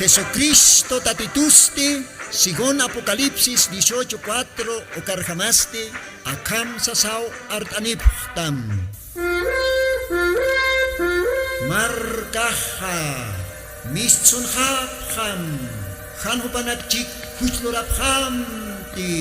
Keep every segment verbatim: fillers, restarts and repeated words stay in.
Jesucristo Tatitusti, según Apocalipsis dieciocho cuatro, ukarjamasti akham sasaw art'anipxtam. Markaxa mistsunxapxam, jan jupanakchik juchlurapxamti.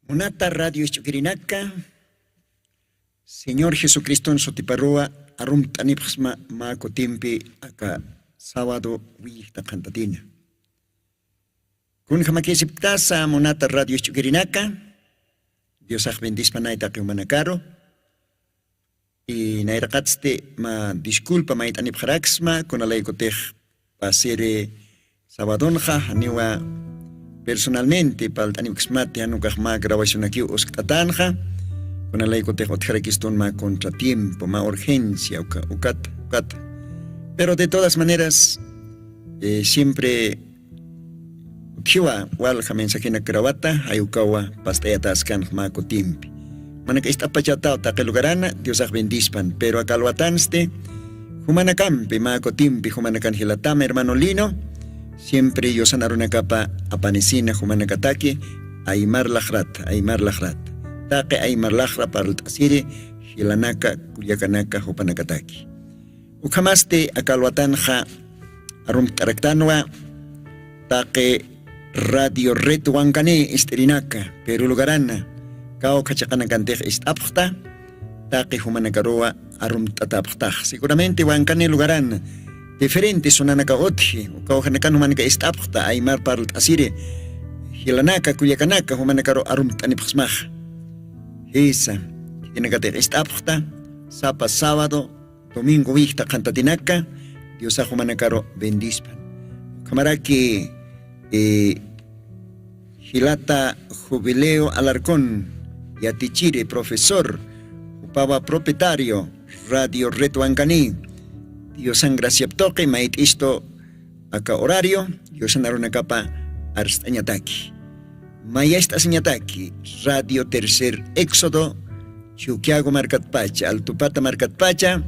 Munata radio isch'ukirinaka, Señor Jesucriston sutiparuwa arumt'anipxsma mä kutimpi aka sábado williqta qhantatina. Kunjamakisipktasa munata radio isch'ukirinaka, Diosax bendispanay taqi jumanakaru. Y nayraqatsti mä disculpa mayt'anipxaraksma, kunalaykutix pasiri sabadonxa janiwa personalmente parlt'anipksmati, jan ukax mä grabacionakiw uskt'atanxa, kunalaykutix utjarakistun mä contratiempo, mä urgencia, uka, ukat, ukat. Pero de todas maneras, eh, siempre utjiwa walja mensajenak grabata, jay ukawa past'ayatäskanx mä kutimpi. Jumanaka ist'apachataw taqi lugarana, Diosax bendispan. Pero aka alwatansti, jumanakampi, mä kutimpi, jumanakan jilatam, hermano Lino, siempre yusan arunakapa apanisina jumanakataki, aymar laxrat, aymar laxrat. Taqi aymar laxra parlt'asiri, jilanaka, kullakanaka, jupanakataki. Ukhamasti aka alwatanxa arumt'araktanwa taqi Radio Red Wankani ist'irinaka, Perú lugarana, kawkha chiqanakantix ist'apxta, taqi jumanakaruwa arumt'atapxtax. Seguramente Wankani lugarana, diferente zonanaka utji, kawkhanakan jumanaka ist'apxta, aymar parlt'asiri, jilanaka, kullakanaka, jumanakaru arumt'anipxsmaxa. Jisa, khitinakatix ist'apxta, sapa sábado, domingo wikta qhantatinaka, Diosax jumanakaru bendispan. Ukhamaraki, eh, jilata Jubileo Alarcón, yatichiri, profesor, jupawa propietario, Radio Red Wankani, Diosan graciap tuqi, mayt'istu aka horario, Diosan arunakapa arst'añataki. Mayacht'asiñataki, Radio Tercer Éxodo, Chuquiago markatpacha, Altupata markatpacha,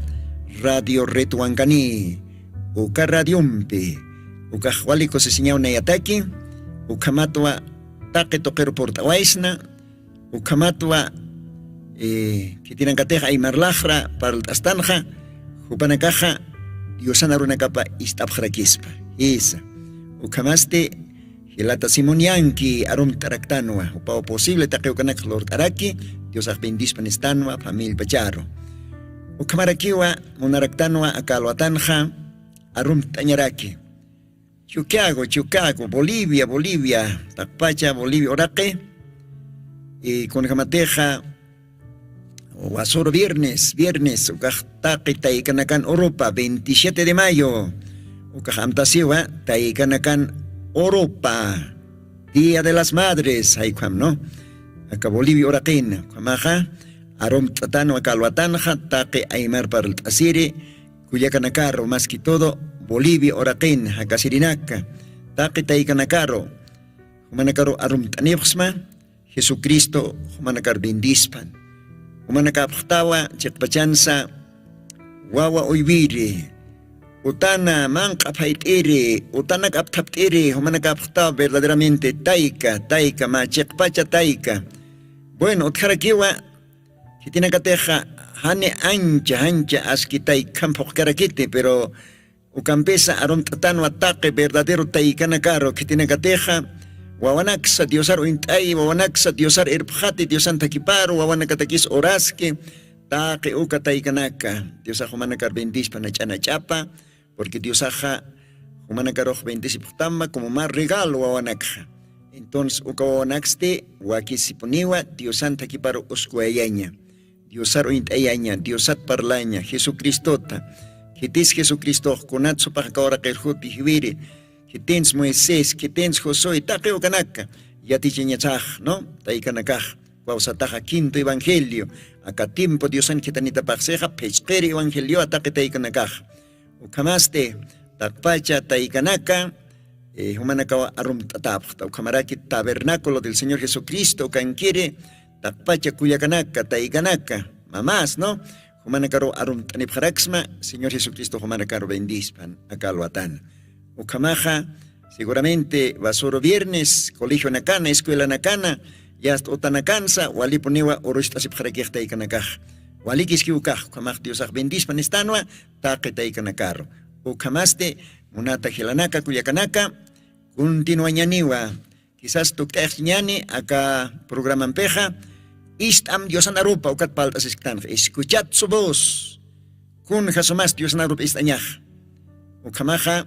Radio Red Wankani, uka radiompi, ukax wali kusisiñaw nayataki, ukhamatwa taqi tuqiru purt'awaysna, ukhamatwa, eh, khitinakatix aymar laxra parlt'astanxa, jupanakaxa Diosan arunakapa ist'apxarakispa. Jisa. Ukhamasti jilata Simón Yanqui arumt'araktanwa, jupaw posible taqi ukanakax lurt'araki, Diosax bendispan istanwa, familiapacharu. Ukhamarakiwa munaraktanwa aka alwatanxa arumt'añaraki. Chuquiago, Chuquiago, Bolivia, Bolivia, taqpacha Bolivia uraqi. Y kunjamatixa, wasur viernes, viernes, ukax taqi taykanakan Europa, veintisiete de mayo. Ukax amtasiwa, taykanakan Europa, Día de las Madres, jaykham, ¿no? Aka Bolivia uraqina, ukhamaxa, arumt'atanwa aka alwatanxa, taqi aymar parlt'asiri, kullakanakaru, más que todo, Bolivia uraqin jakasirinaka, taqi taykanakaru, jumanakaru arumt'anipxsma, Jesucristo jumanakar bendispan. Jumanakapxtawa chiqpachansa wawa uywiri, utana manq'a phayt'iri, utanak apthapt'iri, jumanakapxtawa verdaderamente tayka, tayka, mä chiqpacha tayka. Bueno, utjarakiwa, khitinakatixa jani ancha, ancha aski taykham phuqkarakiti, pero ukampisa arumt'atanwa taqi verdadero taykanakaru, khitinakatixa wawanaksa Diosar uñt'ayi, wawanaksa Diosar irpxati, Diosan thakiparu, wawanakatakis uraski, taqi uka taykanaka, Diosax jumanakar bendispa nach'a nach'apa, porque Diosaxa jumanakarux bendisipxtamma como mä regalo wawanakxa. Entonces, uka wawanaksti wakisipuniwa Diosan thakiparu uskuwayaña. Diosar uñt'ayaña, Diosat parlaña, Jesucristota. Khitis Jesucristox, kunat supax aka uraqir juti jiwiri. Khitins Moisés, khitins Josué, taqi ukanaka. Yatichañasax, ¿no? Taykanakax. Kawsataxa quinto evangelio, aka tiempo diosan khitanitapaxsixa phichqiri evangelio ataqi taykanakax. Ukhamasti taqpacha taykanaka, eh, jumanakaw arumt'atapxta ukhamaraki tabernáculo del señor jesucristo ukankiri. Taqpacha kullakanaka taykanaka, mamás no, jumanakaru arumt'anipxaraksma señor jesucristo jumanakaru bendispan aka alwatana. Ukhamaxa seguramente basuro viernes colegionakana escuelanakana, yasta utanakansa walipuniwa urucht'asipxarakix taykanakax. Walikiski ukax ukhamax diosax bendispa nistanwa. Taqi taykanakaru ukhamasti munata jilanaka kullakanaka, continuañaniwa. Quizás tukt'ayxchiñani aka programampixa ist'am diosanarupa ukat palt'asisktanxa escuchad su voz. Kunja sumas diosanarupa ist'añaxa. Ukhamaxa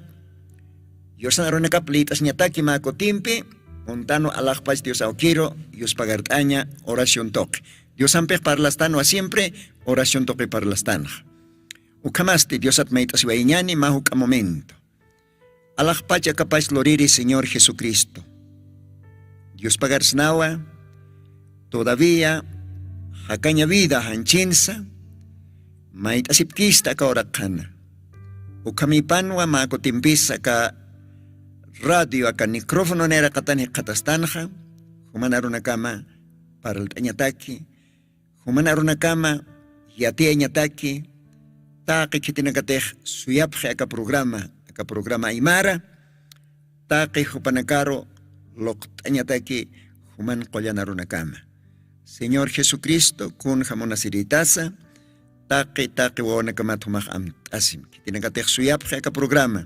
diosan arunakap lït'asiñataki mä kutimpi, muntanu alaxpach dios awkiru yuspagart'aña oración tuqi. Diosampix parlastanwa siempre oración tuqi parlastanxa. Ukhamasti diosat mayt'asiwayañani mä juk'a momento. Alaxpach akapach luriri señor jesucristo, diospagarsnawa todavía jakaña vida janchinsa mayt'asipkista aka uraqhana. Ukhamipanwa mä kutimpis aka radio aka micrófono nayraqatan jikxatastanxa juman arunakama parlt'añataki, juman arunakama yatiyañataki taqi khitinakatix suyapxi aka programa, aka programa aymara taqi jupanakaru luqt'añataki juman qullan arunakama. Señor jesucristo kunja munasiritasa taqi taqi wawanakamat jumax amt'asim khitinakatix suyapxi aka programa.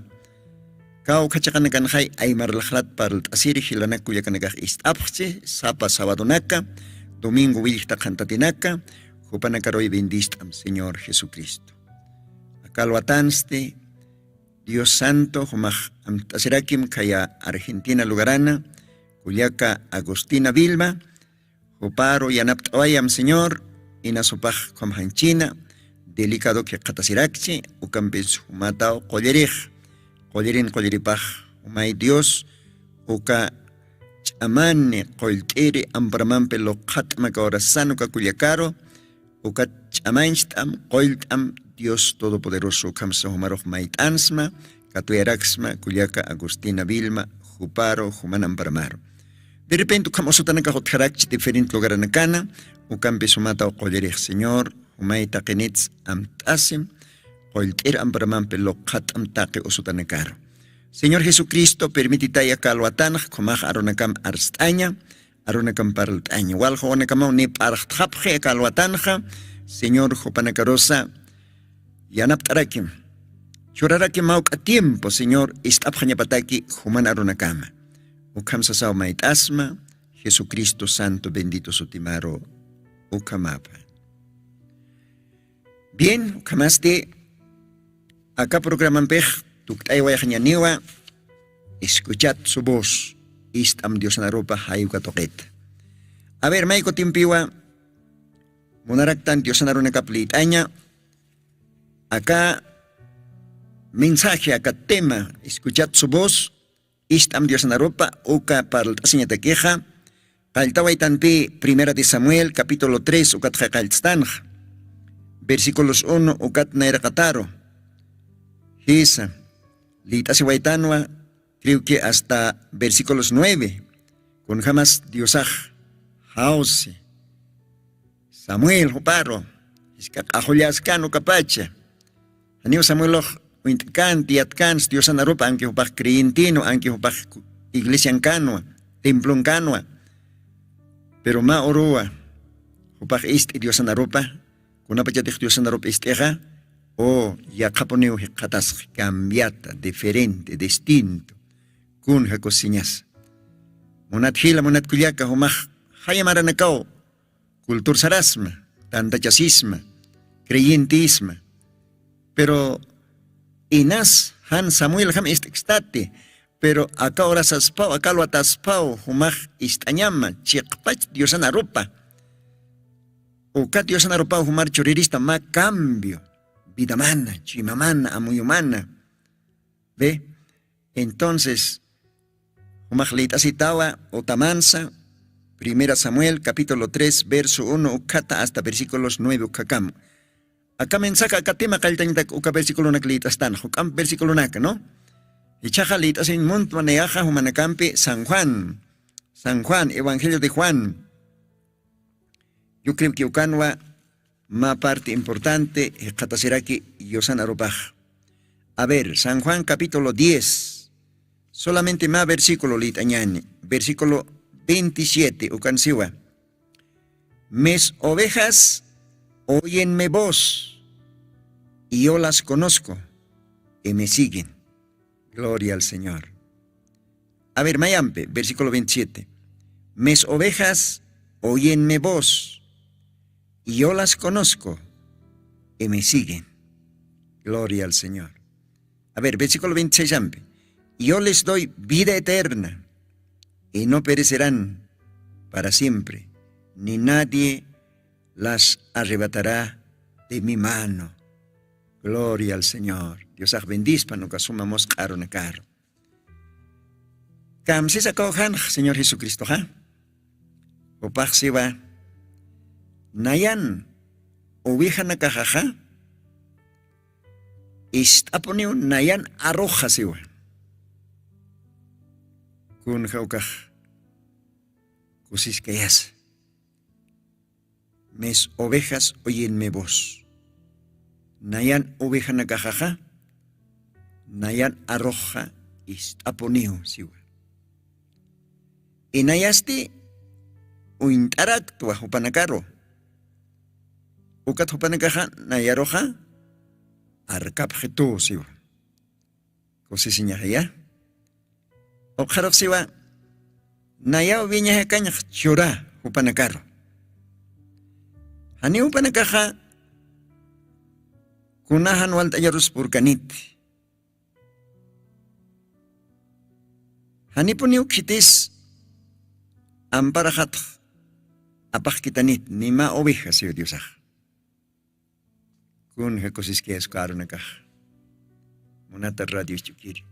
Kawkha chiqanakanxay aymarlaxrat parlt'asiri jilanak kullakanakax ist'apxchi sapa sabadonaka domingo willjta qhantatinaka. Jupanakaruy bendist'am señor jesucristo. Aka alwatansti dios santo jumax amt'asirakim khaya argentina lugarana kullaka agustina vilma. Juparu yanapt'awayam señor, inas jupax ukham janchina delicado khiqatasirakchi ukampis jumataw qullirix. Qullirin qulliripax jumay dios uka ch'amani qullt'iri amparamampi luqhat'ma kawrasan uka kullakaru uka ch'amancht'am qullt'am dios todopoderoso ukhamsa jumarux mayt'ansma katuyaraksma kullaka agustina vilma juparu juman amparamaru. De repente ukham usutanakax utjarakchi diferente lugaranakana ukampis jumataw qullirix señor jumay taqinits amt'asim qullt'ir amparamampi luqhat'am taqi usutanakaru. Señor jesucristo permititay aka alwatanx khumax arunakam arst'aña arunakam parlt'aña walja wawanakamaw nip'arxtxapxi aka alwatanxa. Señor jupanakarusa yanapt'arakim churarakim mawk'a tiempo señor ist'apxañapataki juman arunakama. Ukham sasaw mayt'asma jesucristo santo bendito sutimaru. Ukhamapa. Bien ukhamasti aka programampix tukt'aywayxañaniwa escuchad su voz. Ist'am diosanarupa jayuka tuqita. A ver may kutimpiwa munaraktan diosanarunakap lït'aña aka mensaje aka tema escuchad su voz. Ist'am diosanarupa uka parlt'asiñatakixa qalltawaytanpi primera de samuel capítulo tres ukatxa qallt'stanxa versículos uno ukat nayraqataru jisa lït'asiwaytanwa creo que hasta versículos nueve. Kunjamas diosax jawsi samuel juparu jisk'a q'axullaskan ukapacha. Janiw samuelux uñt'kant yatkansa diosanarupa anki jupax creyentinwa anki jupax iglesiankanwa templonkanwa. Pero mä uruwa jupax ist'i diosanarupa kunapachatix diosanarupa ist'ixa u yaqhapuniw jikxatasxa cambiata diferente distinto. Kunja kusiñasa munat jila munat kullaka jumax jaya maranakaw kultursarasma tantachasisma creyentisma. Pero inas jan samueljam ist'kstati pero aka urasaspaw aka alwataspaw jumax ist'añama chiqpach diosanarupa. Ukat diosanarupaw jumar churirista mä cambio vidamana chuymamana amuyumana. Ve entonces jumax lït'asitawa utamansa Primera Samuel, capítulo tres, verso uno ukhata hasta versículos nueve ukhakam. Aka mensaje, aka tema qalltañatak uka versiculonak liyt'astan, juk'amp versiculonaka, ¿no? Ichaqa liyt'asiñ muntwa nayaxa jumanakampi San Juan, San Juan, Evangelio de Juan. Yo creo que ukanwa mä parte importante jikxatasiraki yusan arupax. A ver, San Juan capítulo diez, solamente mä versículo liyt'añani, versículo veintisiete, ukan siwa: "Mis ovejas oyen mi voz, y yo las conozco, y me siguen". Gloria al Señor. A ver, mayampi, versículo veintisiete: "Mis ovejas oyen mi voz, y yo las conozco, y me siguen". Gloria al Señor. A ver, versículo veintiséis ampi: "Yo les doy vida eterna, y no perecerán para siempre, ni nadie las arrebatará de mi mano". Gloria al Señor. Diosax bendispan uka suma musq'a arunakaru. Kamsisa kawkhanx Señor Jesucristoxa. Jupax siwa: "Nayan ovejanakaxaxa ist'apuniw nayan aruxxa", siwa. Kunja ukax kusiskayasa. "Mis ovejas oyen mi voz". Nayan ovejanakaxaxa, nayan aruxxa ist'apuniw siwa. Inayasti uñt'araktwa jupanakaru. Ukat jupanakaxa nayaruxa arkapxitu siwa. Kusisiñaxaya. Ukxaruxsiwa, nayaw wiñajakañax chura jupanakaru. Jani jupanakaxa kunajan walt'añarus purkanit. Janipuniw khitis amparaxatx apaxkitanit nima oveja siw Diosax. Kunja kusiskayaskarunakax. Munata radio ch'ukiri.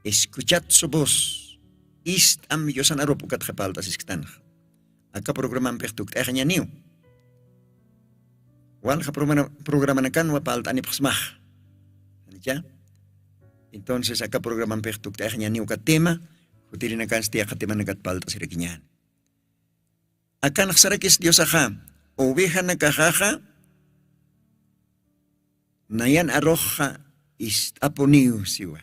Escuchad su voz. Ist'am yusan arup ukatxa palt'asisktanxa. Aka programampix tukt'ayaxañaniw. Walja programanakanwa palt'anipxsmax. Janicha. Entonces aka programampix tukt'ayaxañaniw uka tema. Jutirinakansti aka temanakat palt'asirakiñani. Akanxsarakis Diosaxa ovejanakaxaxa nayan aruxxa ist'apuniw siwa.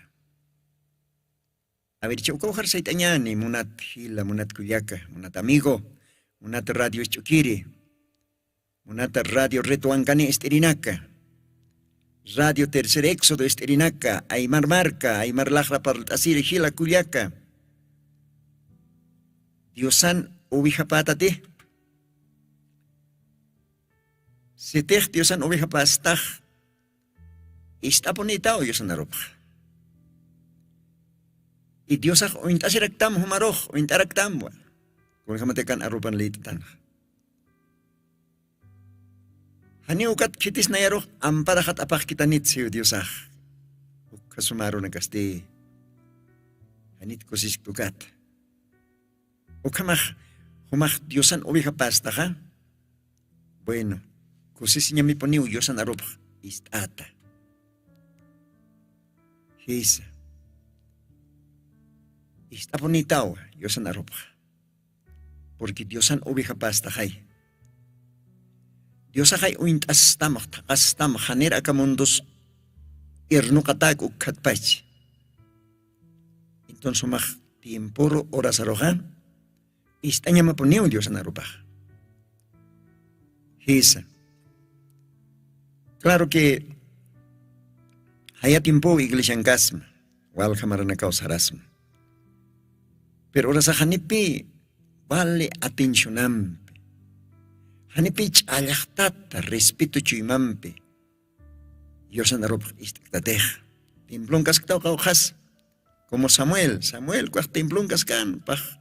Aver chawkawjar sayt'añani munat jila munat kullaka munat amigo, munat radio ch'ukiri, munat radio retuankani ist'irinaka, radio tercer éxodo ist'irinaka aymar marka aymar laqra parlt'asiri jila kullaka. Diosan ovejapätati. Sitix diosan ovejapästax ist'apunïtaw yusan arupxa. Y diosax uñt'asiraktam jumarux uñt'araktamwa. Kunjamatakan arupan lït'tanxa. Janiw ukat khitis nayarux amparaxat apaxkitanit siw diosax. Ukhasuma arunakasti. Janit kusisktukat. Ukhamax jumax diosan ovejapastaxa. Bueno, kusisiñamipuniw yusan arupx ist'ata. Jisa. Ist'apunitaw yusan arupxa. Purqui diosan ovejapastaxay. Diosaxay uñt'astam thaqastam janir aka mundus irnuqatak ukkhatpachi. Entonces jumax tiempuru horasaruxa ist'añamapuniw diosan arupax. Jisa. Claro que jaya tiempow iglesiankasma walja maranakaw sarasma. Pero horasax janipi vale atencionampi janipi ch'allaxtata respeto chuymampi. Yusan arupx ist'ktatix templon kasktaw qawqhas. Como samuel samuel kwax templon kaskan pax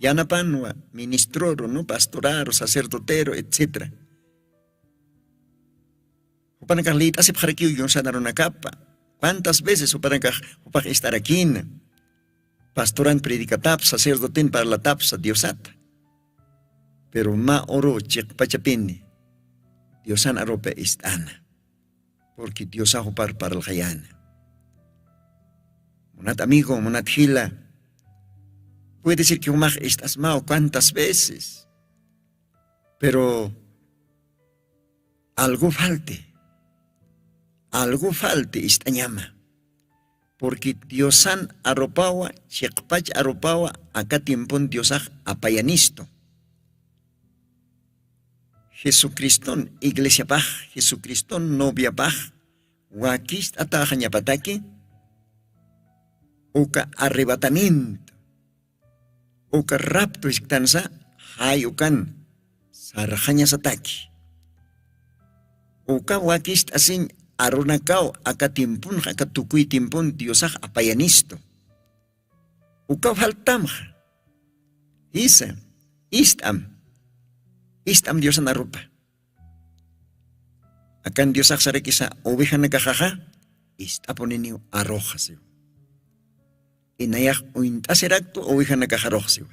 yanapanwa ministroru nu pastoraru sacerdotero etcétera. Jupanakax lït'asipxarakiw yusan arunakapa. Cuantas veces jupanakax jupax ist'arakina. Pastoran predicatapsa, sacerdoten parlatapsa Diosata. Pero mä uru chiqpachapini Diosan arupa ist'ana. Porque Diosax jupar parlxayäna. Munat amigo, munat jila, puede ser que jumax ist'asmaw cuantas veces, pero algo falte, algo falte ist'añama. Porque Diosan arupawa, chiqpach arupawa, aka tiempon Diosax apayanistu. Jesucriston iglesiapax, Jesucriston noviapax wakist'ataxañapataki, uka arrebatamiento, uka rapto isktansa, jay ukan sarxañasataki. Uka wakist'asiñ arunakaw aka tiempon, aka tukuy tiempon Diosax apayanistu. Ukaw faltamxa. Jisa, ist'am. Ist'am Diosan arupa. Akan Diosax sarakisa ovejanakaxaxa, ist'apuniniw aruxa siwa. Inayax uñt'asiraktu ovejanakaxarux siwa.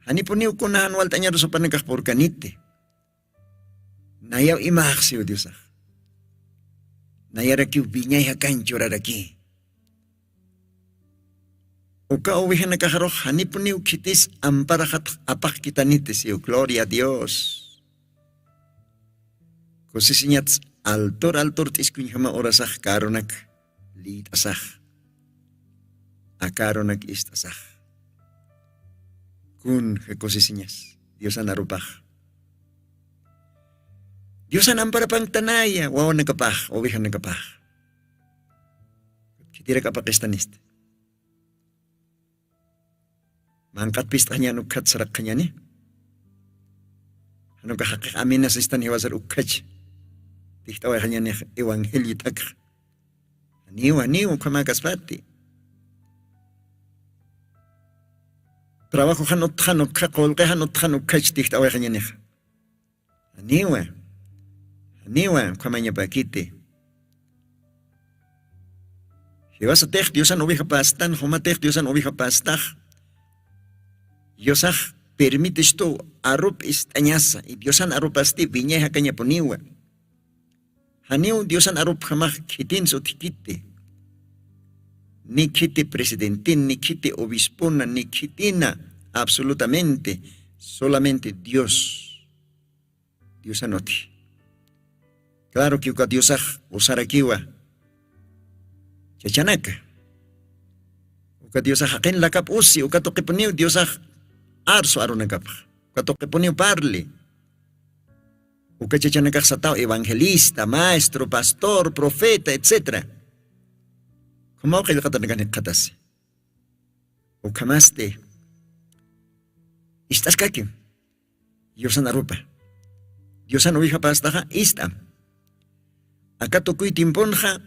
Janipuniw kuna jan walt'añaru supanakax purkaniti. Nayaw imax siw Diosax. Nayarakiw wiñay jakañ churaraki. Uka ovejanakaxarux janipuniw khitis amparaxat apaxkitaniti siw. Gloria a Dios. Kusisiñats altur altur t'iskuñjama urasax karunak lït'asax. Akarunak ist'asax. Kun jakusisiñas Diosan arupax. Diosan amparapanktanaya wawanakapax ovejanakapax. Khitirak apaqistanisti. Manqat pist'añan ukhat saraqañani. Januka jaqix aminas istan jiwasar ukhach. Tixt'awayxañanix evangelio t'akx. Janiw janiw ukhamakaspati. Trabajo jan utxan ukha qulqi jan utxan ukhach tixt'awayxañanix. Janiwa. Janiwa ukhamañapakiti. Jiwasatix diosan uvijapastan jumatix diosan uvijapastax. Diosax permitistuw arup ist'añasa y diosan arupasti wiñay jakañapuniwa. Janiw diosan arupjamax khitinsa utjkiti. Ni khiti presidentin ni khiti obispuna ni khitina absolutamente solamente dios. Diosan utji. Claro que uka diosax usarakiwa chachanaka. Uka diosax jaqin lakap usi uka tuqipuniw diosax arsu arunakapxa. Uka tuqipuniw parli. Uka chachanakax sataw evangelista maestro pastor profeta etcétera. Jumaw qillqatanakan jikxatasi. Ukhamasti ist'askakim. Diosan arupa diosan uwijapastaxa ist'am. Aka tukuy timpunxa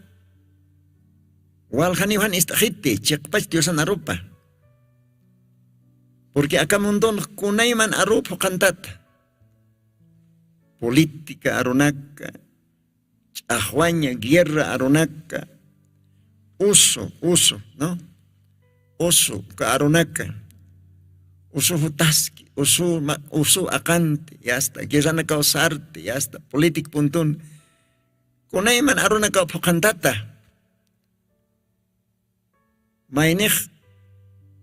waljaniw jan ist'axiti chiqpach diosan arupa. Purqui aka mundunx kunayman aruw phuqhantata. Política arunaka ch'axwaña guerra arunaka usu usu no usu uka arunaka usu jutaski usu aqanti yasta guerranakaw sarti yasta política puntun. Kunayman arunakaw phuqhantata. Maynix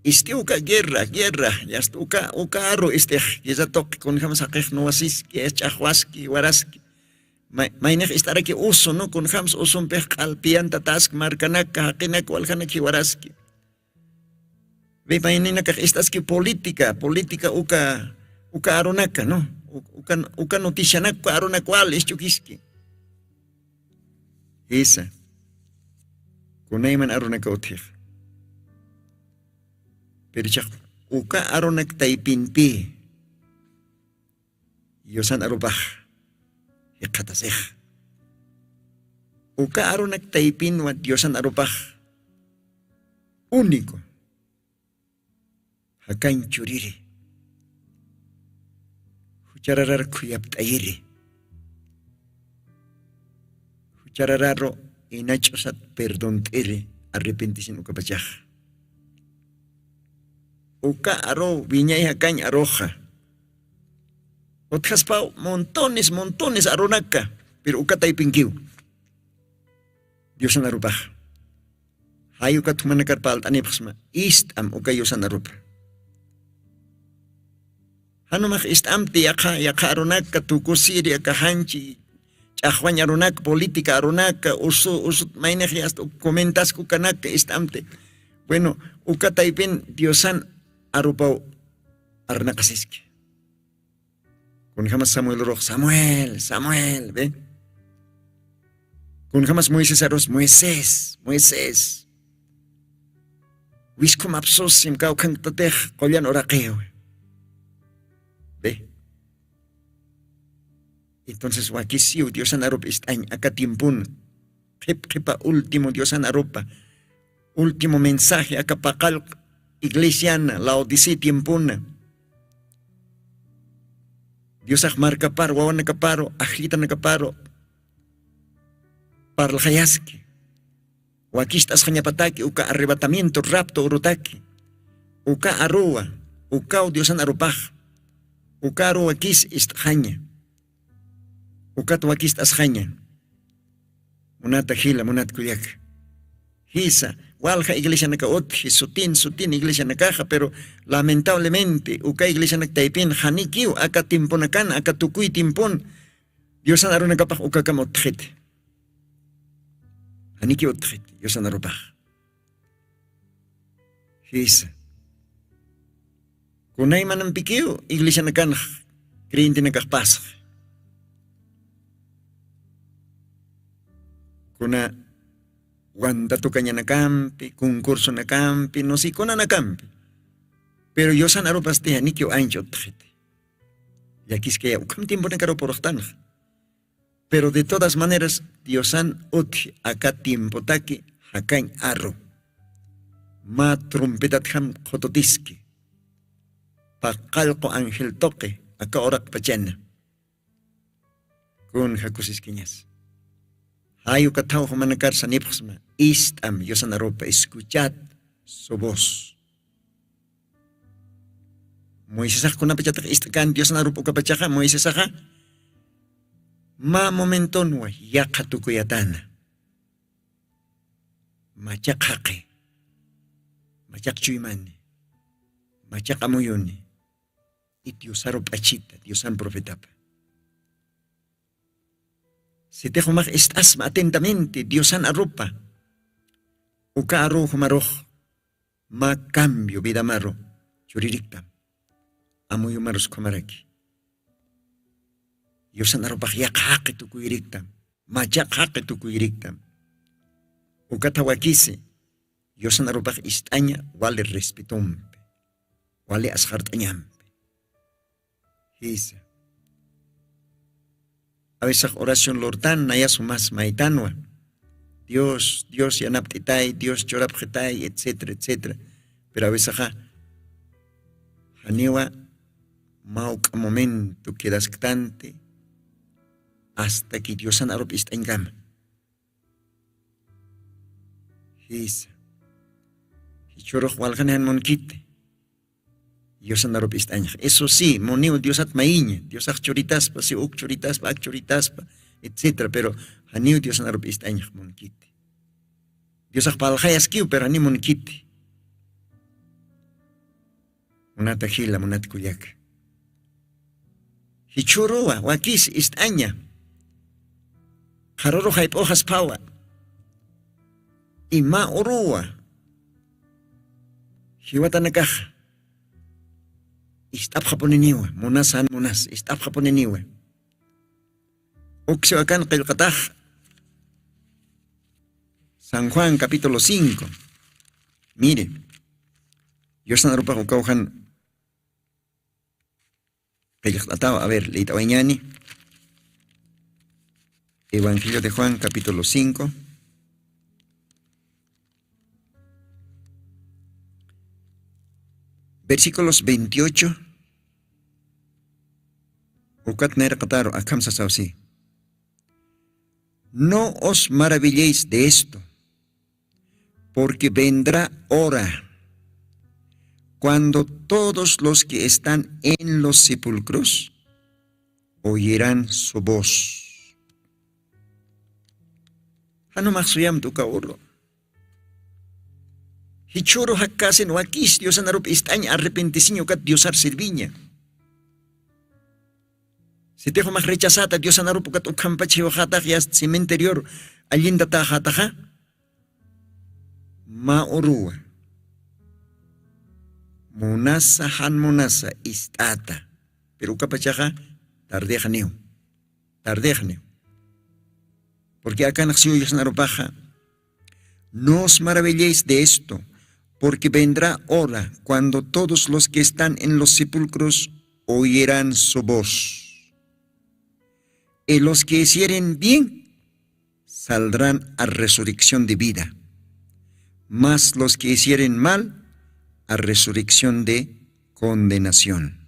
ist'i uka guerra guerra yasta uka uka aru ist'ix guerra tuqi kunjam saqix nuwasiski ch'axwaski waraski. Maynix ist'araki usu no kunjamsa usumpix q'alpiyantataski markanaka jaqinak waljanak jiwaraski. Mayninakax ist'aski política política uka uka arunaka no uka noticianak uka arunak wal isch'ukiski. Jisa kunayman arunaka utjix. Pero chax uka arunak taypinpi diosan arupax jikxatasix. Uka arunak taypinwa diosan arupax único jakañ churiri jucharararu khuyapt'ayiri jucharararu inach'usat perdont'iri arrepentisin ukapachax. Uka aru wiñay jakañ aruxa utjaspaw montones montones arunaka. Pero uka taypinkiw diosan arupax. Jay ukat jumanakar palt'anipxsma ist'am uka yusan arupa. Janumax ist'amti yaqha yaqha arunaka tukusiri akaxanchi ch'axwañ arunaka política arunaka usu usu maynixi asta uk comentaska ukanaka ist'amti. Bueno, uka taypin diosan arupaw arnaqasiski. Kunjamas samuel urux samuel samuel ve. Kunjamas moisés arus moisés moisés. Wiskhum apsusim kawkhantatix qullan uraqiw. Ve. Entonces wakisiw diosan arupa ist'añ aka tiempuna. Qhip qhipa último diosan arupa último mensaje aka paqallq iglesiana laodicea tiempuna. Diosax markaparu wawanakaparu ajllitanakaparu parlaxayaski. Wakist'asxañapataki uka arrebatamiento rapto urutaki. Uka aruwa ukaw diosan arupax. Uka aruwa kis ist'xaña. Ukat wakist'asxaña. Munata jila munata kullaka. Jisa walja iglesianaka utji sutin sutin iglesianakaxa pero lamentablemente uka iglesianak taypin janikiw aka timpunakan aka tukuy timpun. Diosan arunakapax ukakam utjiti. Janikiw utjiti diosan arupax. Jisa. Kunaymanampikiw iglesianakanx creyentenakaxpasx. Kuna wantatukañanakampi concursonakampi nusikunanakampi. Pero yusan arupasti janikiw ancha utxiti. Llakiskaya ukham tiemponakaru purxtanxa. Pero de todas maneras diosan utji aka tiempotaki jakañ arru. Mä trompetatjam qhututiski. Paqallqu angel tuqi aka uraqpachana. Kun jakusiskiñas. Jay ukathaw jumanakar sanipxsma ist'am yusan arupa escuchad su voz. Moisesax kunapachataq ist'kan diosan arupa ukapachaxa moisesaxa mä momentonwa yaqha tukuyatana. Machaq jaqi machaq chuymani machaq amuyuni. Y diosaru p'achita diosan profetapa. Sitix umax ist'asma atentamente diosan arupa uka aruw jumarux mä cambio vidamaru chuririktam. Amuyumarus khumaraki yusan arupax yaqha jaqi tukuyiriktam. Machaq jaqi tukuyiriktam. Ukatha wakisi yusan arupax ist'aña wali respetompi wali asxart'añampi. Jisa. Awisax oración lurtan nayas umas maytanwa. Dios dios yanapt'itay dios churapxitay etcétera etcétera. Pero awisaxa janiwa mawk'a momento quedasktanti. Asta ki diosan arup ist'añkama. Jisa. Jichhurux walxani jan munkiti diosan arup ist'añxa eso si muniw diosat mayiña diosax churitaspa si uk churitaspa ak churitaspa etcétera pero janiw diosan arup ist'añxa munkiti. Diosax palxayaskiw pero janiw munkiti. Munata jila munata kullaka. Jichhuruwa wakis ist'aña. Qharuru jayp'uxasphawa ima uruwa jiwatanakaxa ist'apxapuniniwa munas jan munas ist'apxapuniniwa. Uksiw akan qillqatax san juan capítulo cinco. Mire, yusan arupax ukaw jan qillqt'ataw a ver liyt'awañani. Evangelio de juan capítulo cinco, versículos veintiocho. Ukat nayraqataru akham sasaw si. No os maravilléis de esto, porque vendrá hora Cuando todos los que están en los sepulcros oyeran su voz. Janumax suyamta uka uru. Jichhuru jakkasin wakis Diosanarup ist'añ arrepentisiña ukat Diosar sirviña. Sitix umax rechazata Diosanarup ukat ukhampach jiwaxatax yast cementerior allintataxataxa. Mä uruwa munasa jan munasa ist'ata. Pero ukapachaxa tardixniw. Tardixniw. Porque akanax siw Diosnarupaxa. No os maravilléis de esto, porque vendrá hora cuando todos los que están en los sepulcros oirán su voz. Y los que hicieren bien saldrán a resurrección de vida, mas los que hicieren mal a resurrección de condenación.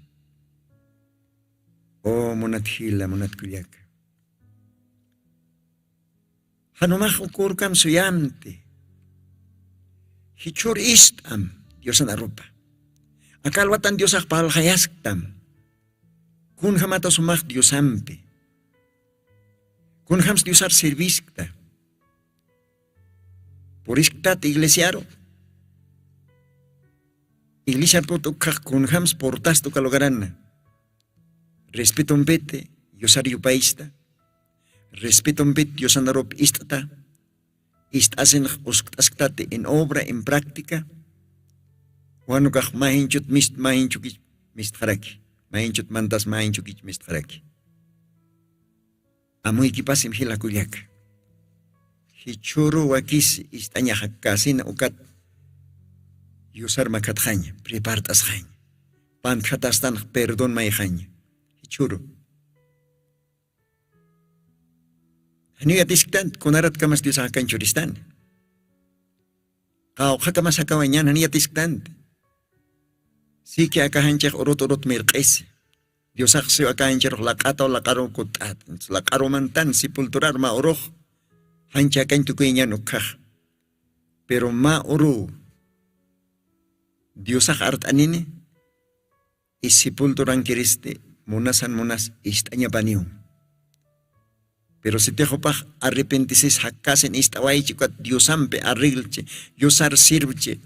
O munat jila munat kullaka, janumax ukurkam suyamti. Jichhur ist'am Diosan arupa. Akalwatan Diosax parlxayasktam. Kunjamata sumax Diosampi? Kunjams Diosar serviskta? Purisktat iglesiaru? Iglesiar put ukhax kunjams purtasta uka lugarana? Respetompiti Diosar yupaysta? Respetompit Diosanarup ist'ta? Ist'asinx uskt'asktati en obra en práctica? Wanukax mahinchut mist mahinchukich mistxaraki? Mahinchut mantas mahinchukich mistxaraki? Amuykipasim jila kullaka. Jichhuru wakisi ist'añaxa kasina ukat yusar makhatxaña prepart'asxaña. Pantjatastanx perdon mayxaña. Jichhuru janiw yatisktanti kunaratkamas diosax akanchuristani. Qawqhakamas akawañan janiw yatisktanti. Siki akaxanchix urut urut mirq'isi. Diosax siw akaxanchirux laq'ataw laq'aruw kutt'at. Laq'arumantan sepulturar mä urux janchi akañ tukuyañan ukkhax. Pero mä uruw diosax art'anini. Isipulturankiristi munasan munas ist'añapaniw. Pero sitixupax arrepentisis jakkasin ist'awaychi ukat diosampi arreglchi, diosar sirvchi,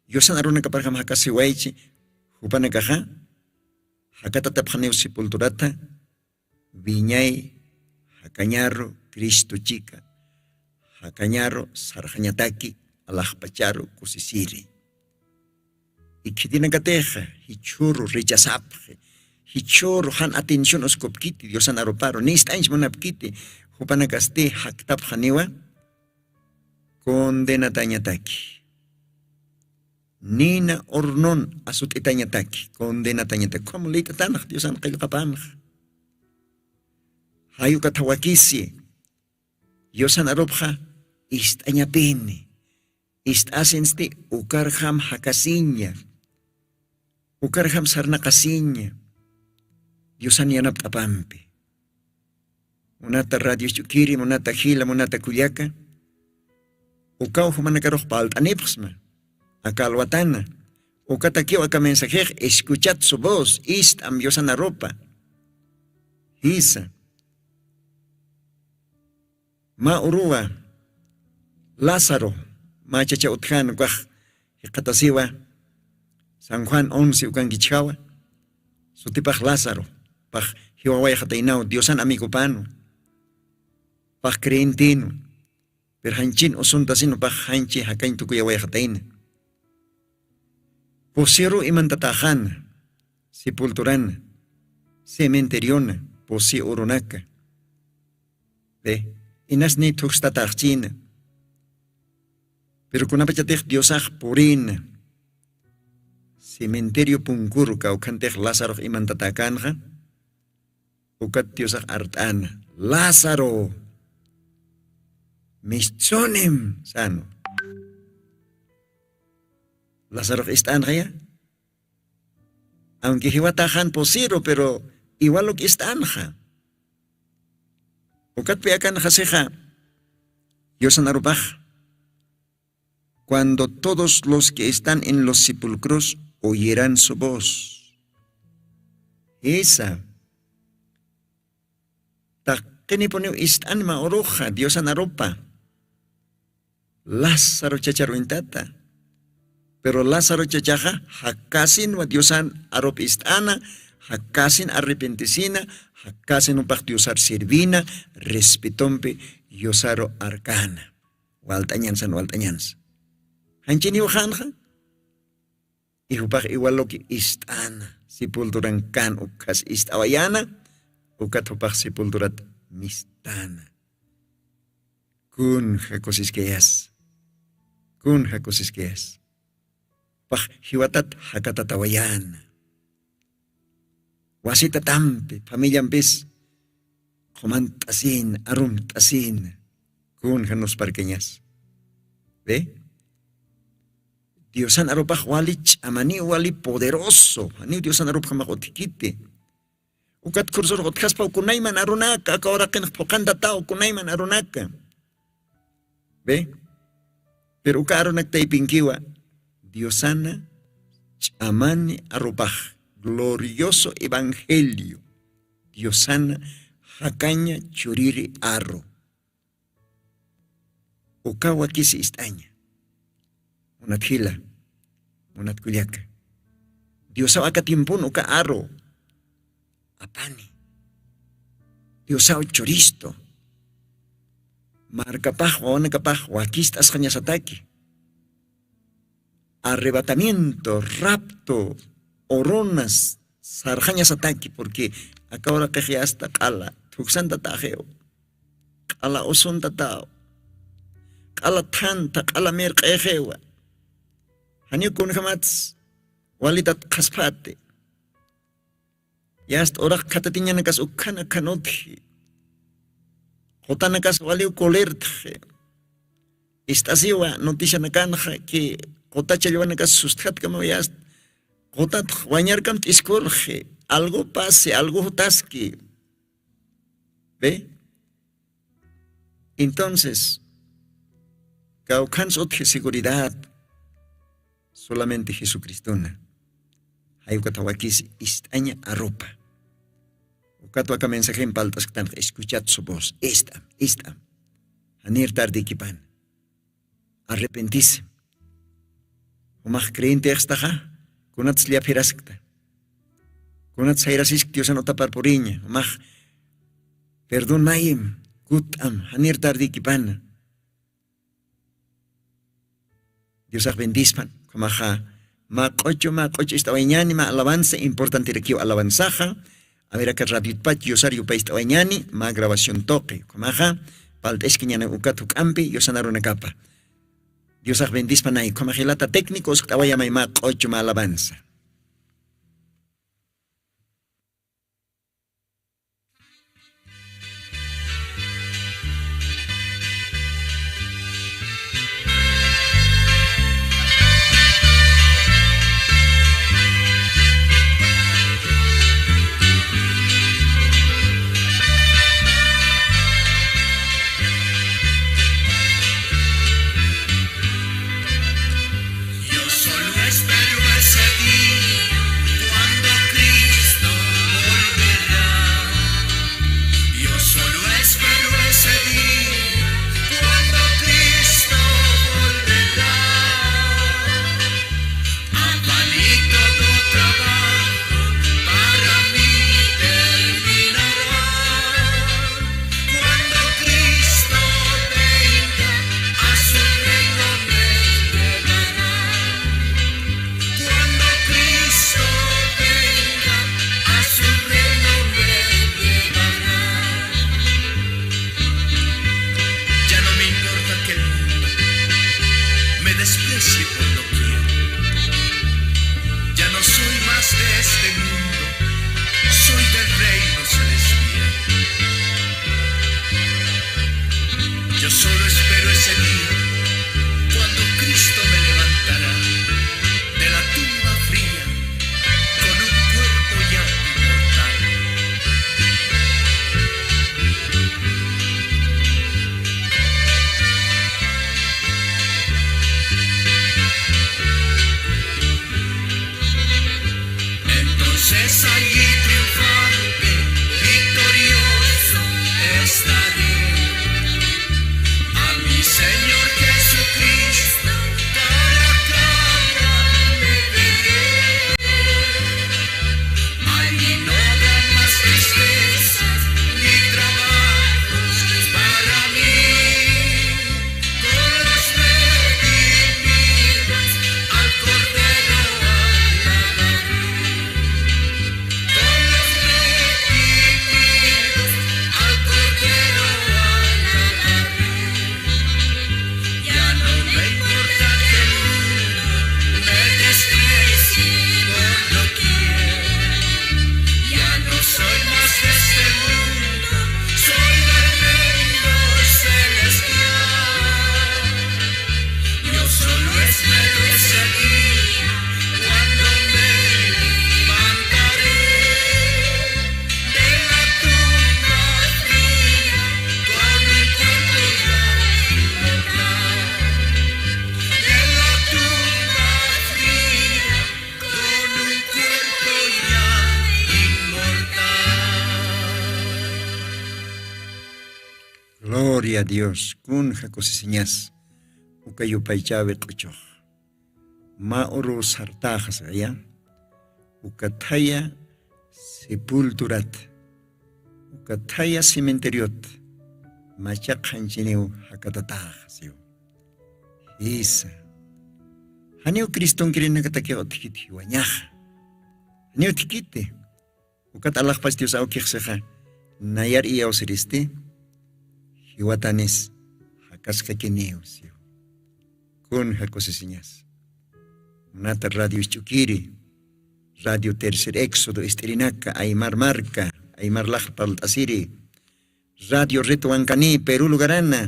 diosan arunakaparjam jakasiwaychi. Jupanakaxa jakatatapxaniw sepulturata wiñay jakañaru cristo chika jakañaru sarxañataki alaxpacharu kusisiri. Ikhitinakatixa jichhuru rechazapxi jichhuru jan atención uskupkiti diosan aruparu nist'añch munapkiti jupanakasti jaktapxaniwa condenatañataki. Nina hornon asut'itañataki condenatañataki ukham lït'atanxa diosan qillqapanxa. Jayukatha wakisi diosan arupxa ist'añapini. Ist'asinsti ukarjam jakasiña ukarjam sarnaqasiña diosan yanapt'apampi. Munata radios ch'ukiri munata jila munata kullaka ukaw jumanakarux palt'anipxsma. Aka alwatana ukatakiw aka mensajex escuchat su voz ist'am diosanarupa. Jisa mä uruwa lázaro mä chacha utjan ukax jikxatasiwa san juan once ukankichjawa. Sutipax lázaro pax jiwawayxataynaw diosan amigopanwa pax creyentenwa. Pero janchin usuntasinu pax janchi jakañ tukuyawayxatayna. Pusiru imantataxana sepulturana cementeriona pusi urunaka. Inasniy thuksitatäxchina. Pero kunapachatix diosax purina cementerio punkuru kawkhantix lazarox imantatakanxa. Ukat diosax art'ana lázaro mistsunim sanu. Lazarox ist'anxaya aunque jiwataxan pusiru pero iwaluk ist'anxa. Ukatpi akanxasixa diosan arupax cuando todos los que están en los sepulcros oyeran su voz. Jisa. Taqinipuniw ist'anma uruxa Diosan arupa. Lázaro chachar uñtata. Pero Lázaro chachaxa jakasinwa Diosan arup ist'ana, jakasin arrepentisina, jakasin jupax Diosar sirvina, respetompi Diosaru arkana. Walt'añansan, walt'añansa. Janchiniw janxa, y jupax iwaluki ist'ana, sepulturan kan ukhas ist'awayana, ukat jupax sepulturat mistana. Kunja kusiskayas, kunja kusiskayas. Pax jiwatat jakatatawayana. Wasitatampi, familiampis, qhumant'asina, arumt'asina. Kunja nusparkañas. ¿Ve? Diosan arupax wali ch'amani, wali poderoso. Janiw Diosan arupjamax utjkiti. Ukat khursur utjaspa ukunayman arunaka, aka uraqinx phuqantataw ukunayman arunaka. ¿Ve? Pero uka arunak taypinkiwa, Diosana ch'amani arupax, glorioso evangelio. Diosana jakaña churiri aru. Uka wakisi ist'aña. Munat jila, munat kullaka. Diosaw aka tiempon uka aru apani. Diosaw churistu. Markapax, wawanakapax wakist'asxañasataki. Arrebatamiento, rapto, urunas sarxañasataki, porque aka uraqix yasta q'ala thuksantataxiw, q'ala usuntataw, q'ala thantha, q'ala mirq'ixiwa. Janiw kunjamats walitat qhasphati. Yasta uraq khatatiñanakas ukkhan ukkhan utji. Qutanakas waliw kulirtxi. Ist'asiwa noticianakanxa que quta challwanakas sustjatkamaw yasta. Qutatx wañarkam t'iskurxi. Algo pasi, algo jutaski. ¿Ve? Entonces, kawkhansa utji seguridad solamente Jesucristona. Jay ukat jawakisi ist'aña arupa. Ukat waka mensajem palt'asktanx, escuchad su voz. Ist'am, ist'am. Janir tardikipana. Arrepentisim. Jumax creyentextaxa, kunats llaphiraskta. Kunats jayrasisk Diosan utapar puriña. Jumax perdonayim, kut'am, janir tardikipana. Diosax bendispan, ukhamaxa mä q'uchu, mä q'uchu ist'awayañäni, mä alabanza, importantirakiw alabanzaxa. A ver, aka radiotpach Diosar yupay ist'awayañäni, mä grabación tuqi. Ukhamaxa, palt'askiñäni ukat juk'ampi, Diosan arunakapa. Diosax bendispanay, ukhamax jilata técnico, uskt'awayamay mä q'uchu, mä alabanza. Yo solo espero ese día cuando Cristo volverá. Yo solo espero ese día cuando Cristo volverá. Avalito do trabajo para mí terminará. Cuando Cristo venga, a su reino me llevará. Cuando Cristo venga, a su reino me llevará. Ya no me importa que el mundo me desprecie por doquier. Ya no soy más de este mundo, soy del reino celestial. Yo solo espero ese día cuando Cristo me levantará de la tumba fría con un cuerpo ya inmortal. Gloria a Dios, kunja kusisiñas. Uka yupaychawi q'uchux. Ma uru sartaxas aya. Uka thaya sepulturat. Uka thaya cementeriot. Machaq janchiniw jakatataxasiw. Jisa. Janiw Criston kirinakatakiw utjkiti jiwañaxa. Janiw utjkiti. Ukat alaxpach Dios awkixsixa, nayar iyawsiristi, jiwatanis jakaskakiniw siw. Kunja kusisiñas. Munata radio Isch'ukiri, radio Tercer Éxodo ist'irinaka, Aymar Marca, Aymar Laxr parlt'asiri, radio Red Wankani, Perú lugarana,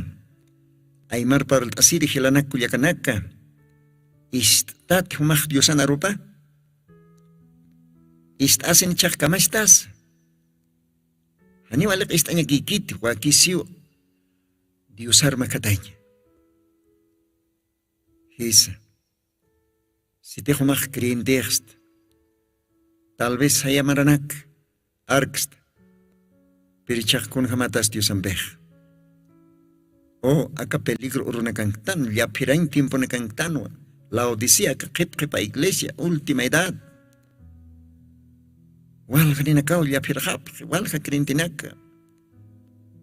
Aymar parlt'asiri jilanak kullakanaka, ist'tat jumax Diosan arupa, ist'asin chhaqkamachtas. Janiw aliq ist'añakikiti, wakisiw Diosar makhataña. Jisa. Sitix jumax creyentexta. Tal vez sayamaranak arksta. Pirichax kunjamatas Diosampix. O aka peligro urunakanktan, llaphirañ tiemponakanktanwa. Laodicea aka qhipqhipa iglesia, última edad. Walja ninakaw llaphirxapxi, walja creyentenaka.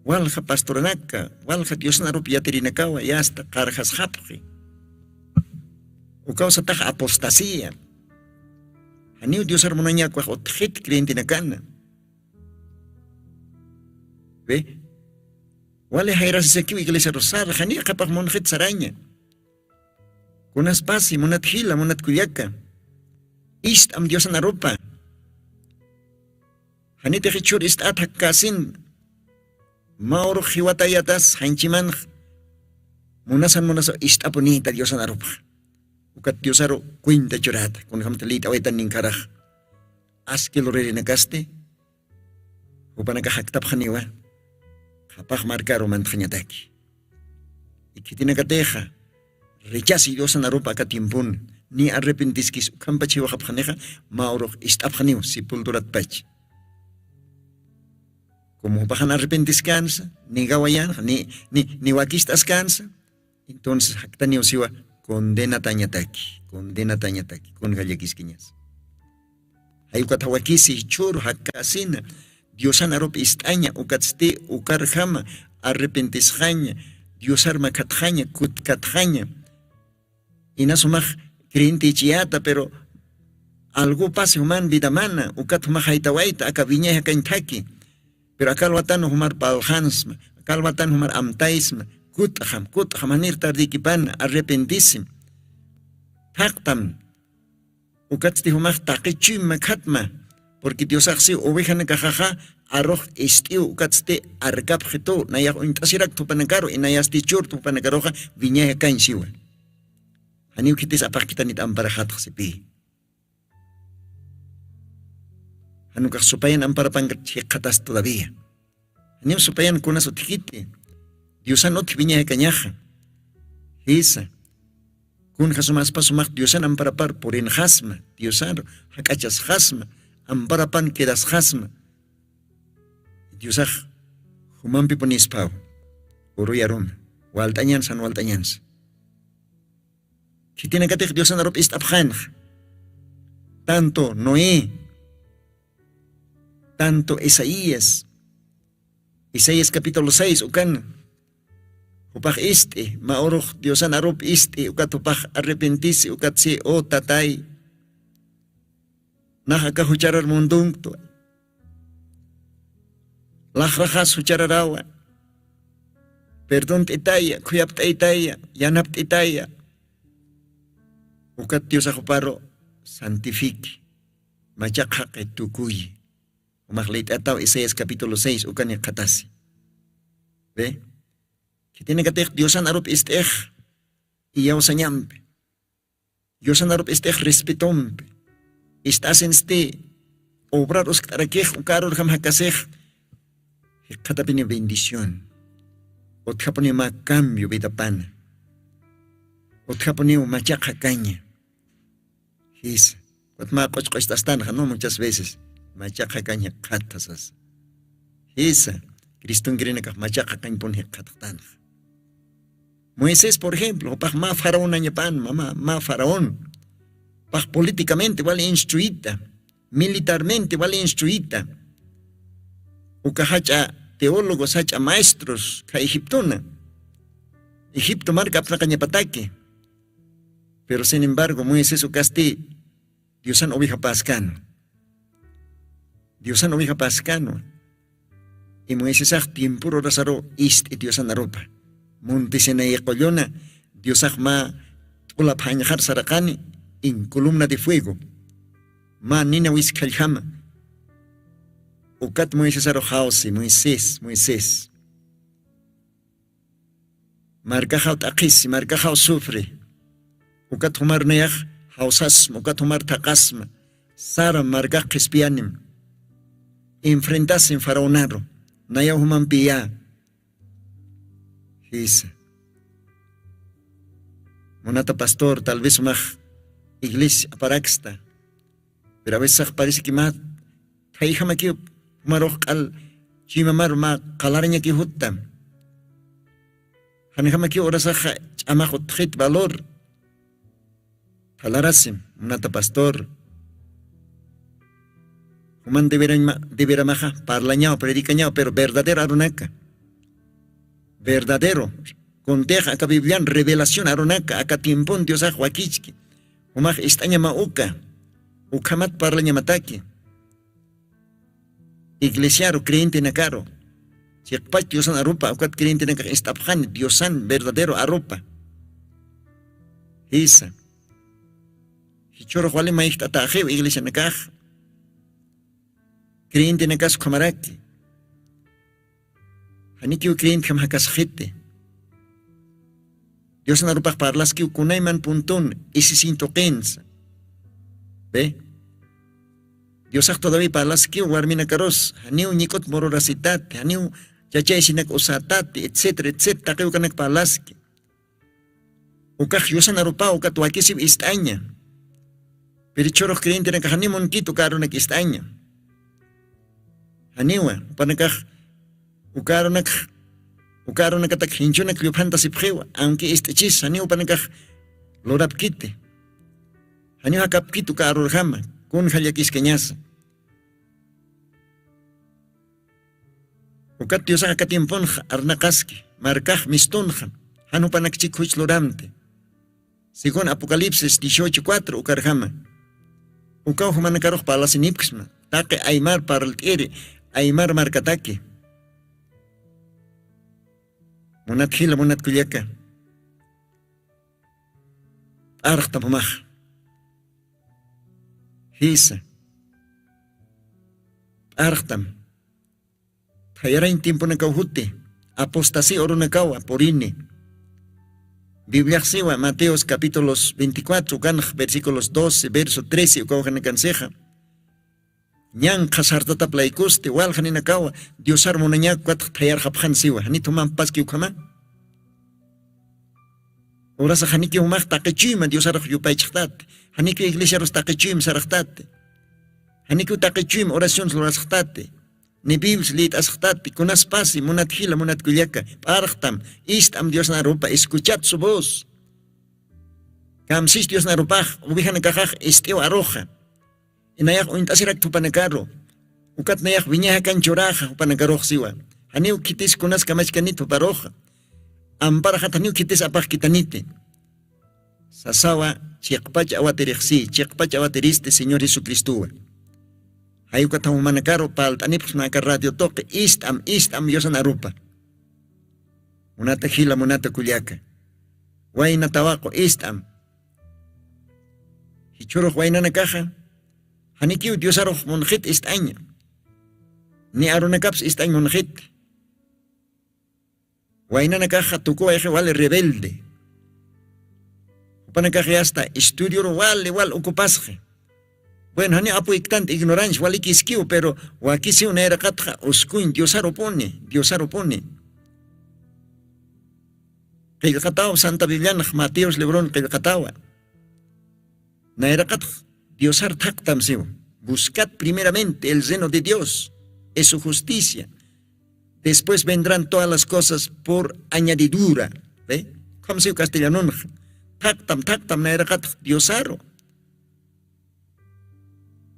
Walja pastoranaka, walja Diosnarup yatirinakawa yasta qarjasxapxi. Ukawsatax apostasía. Janiw Diosar munañakwax utjit creyentenakana. Ve. Wali jayrasisakiw iglesia rosar, janiw qhapax munxit saraña. Kunaspasi, munat jila, munat kullaka. Ist'am Diosan arupa. Janitix jichhur ist'at jakkasin. Mä urux jiwatayatas janchimanx. Munasan munasa ist'apunïta Diosan arupxa. Ukat Diosaru cuenta churata. Kunjamta lït'awaytan ninkharax. Aski luririnakasti. Jupanakax jaktapxaniwa, qhapax markaru mantxañataki. Khitinakatixa, rechasi Diosan arupa aka tiempon, ni arrepentiskis ukhampach jiwaxapxanixa, mä urux ist'apxaniw, sepulturatpach. Como jupaxan arrepentiskänsa, ni gawayanxa, ni, ni, ni wakist'askänsa, Entonces jaktaniw siwa condenatañataki, condenatañataki, kunja llakiskiñas. Jay ukat jawakisi jichhüru jakasina, Diosan arup ist'aña, ukatsti ukarjama arrepentisxaña, Diosar makhatxaña, kutkatxaña. Inas jumax creyente ichiyäta, pero algo pasi juman vidamana, ukat jumax jaytawayta, aka wiñay jakañ thaki. Pero aka alwatan jumar parlxansma, aka alwatan jumar amtaysma, kut'xam, kut'xam, janir tardïkipana, arrepentisim. Thaqtam, ukatsti jumax taqi chuyma khatma, porque Diosax siw ovejanakaxaxa arux ist'iw, ukatsti arkapxitu, nayax uñt'asirak thupanakaru, inayasti chur thupanakaruxa wiñay jakañ siwa. Janiw khitis apaxkitanit amparaxatxsipï. Jan ukax supayan amparapankat jikxatas todavía. Janiw supayan kunas utjkiti. Diosan utj wiñay jakañaxa. Jisa. Kunja sumaspa sumax Diosan amparapar purinxasma. Diosan jak'achasxasma. Amparapan quedasxasma. Diosax jumampipunispaw. Uruyaruma. Walt'añansa, jan walt'añansa. Khitinakatix Diosan arup ist'apxänxa. Tanto Noé, tanto Isaías. Isaías capítulo seis ukan. Jupax ist'i, mä urux Diosan arup ist'i, ukat jupax arrepentisi, ukat si, o tatay. Nax aka jucharar mundunktu. Laxraxas juchararawa. Perdont'itaya, khuyapt'aytaya, yanapt'itaya. Ukat Diosax juparu santifique, machaq jaqi tukuyi. Jumax lït'ataw Isaías capítulo seis, ukan jikxatasi. Ve. Khitinakatix Diosan arup ist'ix iyawsañampi. Diosan arup ist'ix respetompi. Ist'asinsti obrar uskt'arakix, uka arurjam jakasix. Jikxatapiniw bendición. Utjapuniw mä cambio vidapana. Utjapuniw machaq jakaña. Jisa. Ukat mä q'uch q'ucht'astanxa, ¿no? Muchas veces. Machaq jakañ jikxata sasa. Jisa. Cristonkirinakax machaqa kañpun jikxatxtanxa. Moisés por ejemplo jupax mä faraonañapan mä faraón pax políticamente wal instruyita, militarmente wal instruyita. Uka jach'a teólogos jach'a maestros kha egiptona egipto marka apnaqañapataki. Pero sin embargo moisés ukasti diosan ovejapaskana. Diosan ovejapaskana. Y moisesax tiempur horasaru ist'i diosan arupa. Monte sinai qulluna diosax mä t'ulap jañxar saraqani en columna de fuego. Mä nina wiskhallkhama. Ukat moisesaru jawsi moisés moisés. Markaxaw t'aqhisi markaxaw sufri. Ukat jumar nayax jawsasma ukat jumar thaqasma. Sara markax qhispiyanim. Enfrentasim faraonaru nayaw jumampiyä. Jisa. Munata pastor tal vez jumax iglesia aparaksta. Pero a veces sax parece que mä thayjamakiw jumarux q'al chuymamaru mä qalarañakiw jutta. Janjamakiw urasaxa ch'amax utxit valor. Thalarasim munata pastor. Juman deberamaxa parlañaw predicañaw pero verdadero arunaka verdadero. Kuntix aka biblian revelación arunaka aka tiempon diosax wakichki. Jumax ist'añama uka ukhamat parlañamataki. Iglesiaru creyentenakaru chiqpach diosan arupa ukat creyentenakax ist'apxani diosan verdadero arupa. Jisa. Jichhurux wali mayjt'ataxiw iglesianakax creyentenakas ukhamaraki. Janikiw creyentjam jakasxiti. Diosan arupax parlaskiw kunayman puntun isisiñ tuqinsa. Ve. Diosax todavía parlaskiw warminakarus janiw ñik'ut mururasitati janiw chachaysinak usatati etcétera etcétera taqiwkanak parlaski. Ukax yusan arupaw ukat wakisiw ist'aña. Pirichhurux creyentenakax janiw munkit uka arunak ist'aña. Janiwa jupanakax uka arunakx uka arunakatak jinchunak lluphantasipxiwa aunque ist'ichis janiw jupanakax lurapkiti. Janiw jakapkit uka arurjama kunja llakiskañasa. Ukat diosax aka tiemponxa arnaqaski markax mistunxa jan jupanakchik juch luramti. Según apocalipsis dieciocho cuatro ukarjama ukaw jumanakarux parlasinipksma taqi aymar parlt'iri aymar markataki. Munat jila munat kullaka. P'arxtam jumax. Jisa. P'arxtam. Thayarañ tiemponakaw juti apostasi urunakawa purini. Bibliaxsiwa mateos capítulos veinticuatro ukanx versículos doce verso trece ukawjanakansixa. Ñanqha sartatap laykusti walja ninakawa diosar munañak ukatx thayarxapxan siwa janit jumampaski ukhama. Urasax janikiw jumax taqichuyma diosarux yupaychxtati. Janikiw iglesiarus taqichuyma saraxtati. Janikiw taqichuyma oraciones lurasxtati. Ni biblis lït'asxtati kunaspasi munat jila munat kullaka. P'arxtam ist'am diosnarupa escuchat su voz. Kamsis diosnarupax ovejanakaxax ist'iw aruxa. Inayax uñt'asirakta jupanakaru. Ukat nayax wiñajakan churaxa jupanakarux siwa. Janiw khitis kunas kamachkanit juparuxa. Amparaxat janiw khitis apaxkitaniti. Sasawa chiqpach awatirixsi chiqpach awatiristi señor jesucristowa. Jayukathaw jumanakaru palt'anipxsna aka radio tuqi ist'am ist'am yusan arupa. Munata jila munata kullaka. Wayna tawaqu ist'am. Jichhurux waynanakaxa janikiw diosarux munxit ist'aña. Ni arunakaps ist'añ munxit. Waynanakaxa tukuwayxi wali rebelde. Jupanakaxi asta estudior wali wal ocupasxi. Bueno jani apuyktant ignorancia walikiskiw pero wakisiw nayraqatxa uskuñ diosarupuni diosarupuni. Qillqataw santa biblianx mateos libron qillqatawa. Nayraqatx diosar thaqtam siw. Buscad primeramente el reino de dios y su justicia. Después vendrán todas las cosas por añadidura. ¿Ve? Ukham siw castellanunxa. Thaqtam thaqtam nayraqatx diosaru.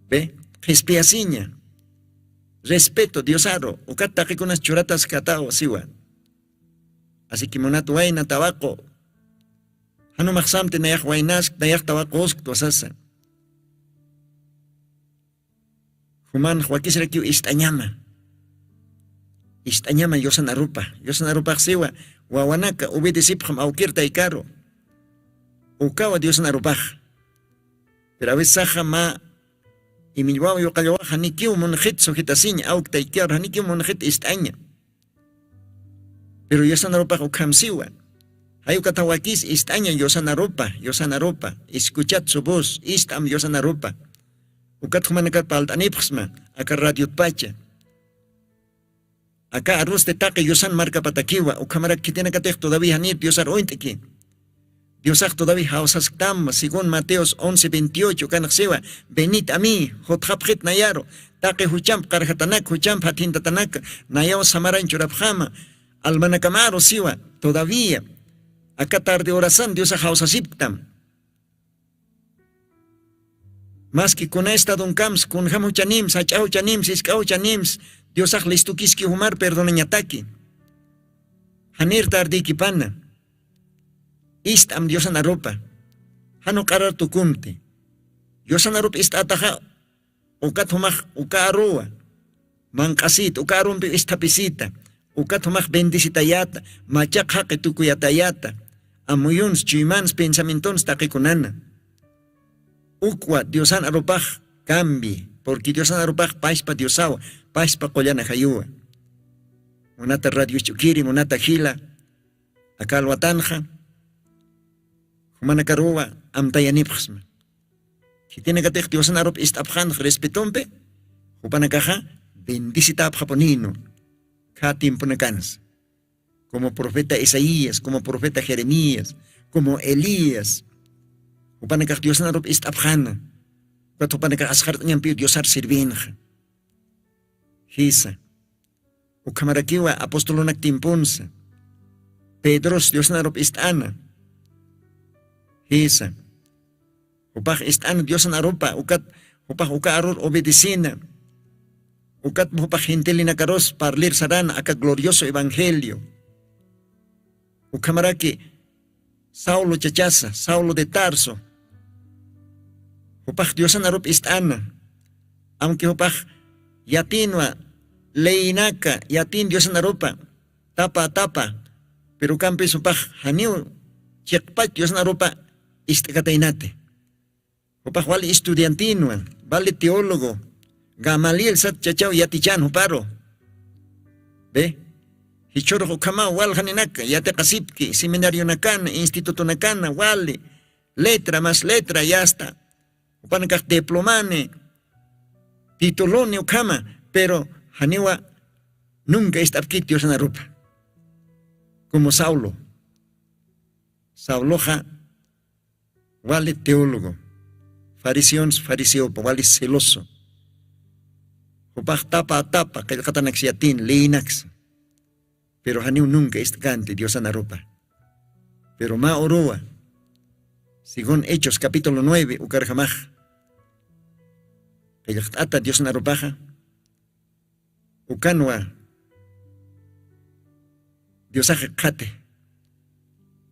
¿Ve? Qhispiyasiña. Respeto diosaru ukat taqikunas churatas kataw siwa. Asiki munat wayna tawaqu. Janumaxsamti nayax waynask nayax tawaqusk tuwasasa. Jumanx wakisrakiw ist'añama. Ist'añama yusanarupa. Yusanarupaxsiwa wawanaka obedecipxam awkir taykaru. Ukawa diosan arupax. Pero awisaxa mä imillwaw yuqallawax janikiw munxit sujitasiñ awk taykiwar janikiw munxit ist'aña. Pero yusanarupax ukhamsiwa. Jay ukatawakis ist'aña yusanarupa yusanarupa iskuchat subus ist'am yusanarupa. Ukat jumanakat palt'anipxsma aka radiotpacha. Aka arusti taqi yusan markapatakiwa ukhamarak khitinakatix todavía janir diosar uñt'ki. Diosax todavía jawsasktam según mateos once veintiocho kanxsiwa. Venit a mí jutxapxit nayaru. Taqi juchamp qarjatanak juchamp jathintatanak nayaw samaran churapxama. Almanakamaru siwa todavía aka tarde horasan diosax jawsasipktam. Maski kuna estadunkamsi kunjam juchanims jach'a juchanims isk'a juchanims diosax listukiski jumar perdonañataki. Janir tardikipana. Ist'am diosan arupa. Jan uq'arar tukumti. Diosan arup ist'ataxa ukat jumax uka aruwa. Manq'asita uka arumpiw isthapisita. Ukat jumax bendisitayata machaq jaqi tukuyatayata. Amuyuns chuymansï pensamientunsï taqikunana. Ukwa diosan arupax cambi. Purqui diosan arupax pashpa diosawa pashpa qullan ajayuwa. Munata radio isch'ukiri munata jila. Aka alwatanxa jumanakaruwa amtayanipxsma. Khitinakatix diosan arup ist'apxanx respetompi jupanakaxa bendisitapxapunïnu. Kha tiemponakansa como profeta isaías como profeta jeremías como elías. Jupanakax diosan arup ist'apxana. Ukat jupanakax asqhart'añampiw diosar sirvinxa. Jisa. Ukhamarakiwa apostolunak timpunsa. Pedros diosan arup ist'ana. Jisa. Jupax ist'ana diosan arupa ukat jupax uka arur obedecina. Ukat jupax gentilinakarus parlir sarana aka glorioso evangelio. Ukhamaraki saulo chachasa saulo de tarso. Jupax diosan arup ist'ana. Aunque jupax yatinwa leyinaka yatin diosan arupa tapa tapa. Pero ukampis jupax janiw chiqpach diosan arupa ist'kataynati. Jupax wali estudiantinwa wali teólogo gamaliel sat chachaw yatichan juparu. Be jichhurux ukhamaw waljaninaka yatiqasipki seminarionakana institutonakana wali letra mas letra yasta. Jupanakax diplomani tituluni ukhama. Pero janiwa nunka ist'apkit diosanarupa. Como saulo sauloxa wali teólogo fariseons fariseopa wali celoso. Jupax tapa tapa qillqatanaksa yatin leyinaksa. Pero janiw nunka ist'kanti diosanarupa. Pero mä uruwa según hechos capítulo nueve ukarjamax qillqt'ata diosanarupaxa. Ukanwa diosax iqhati.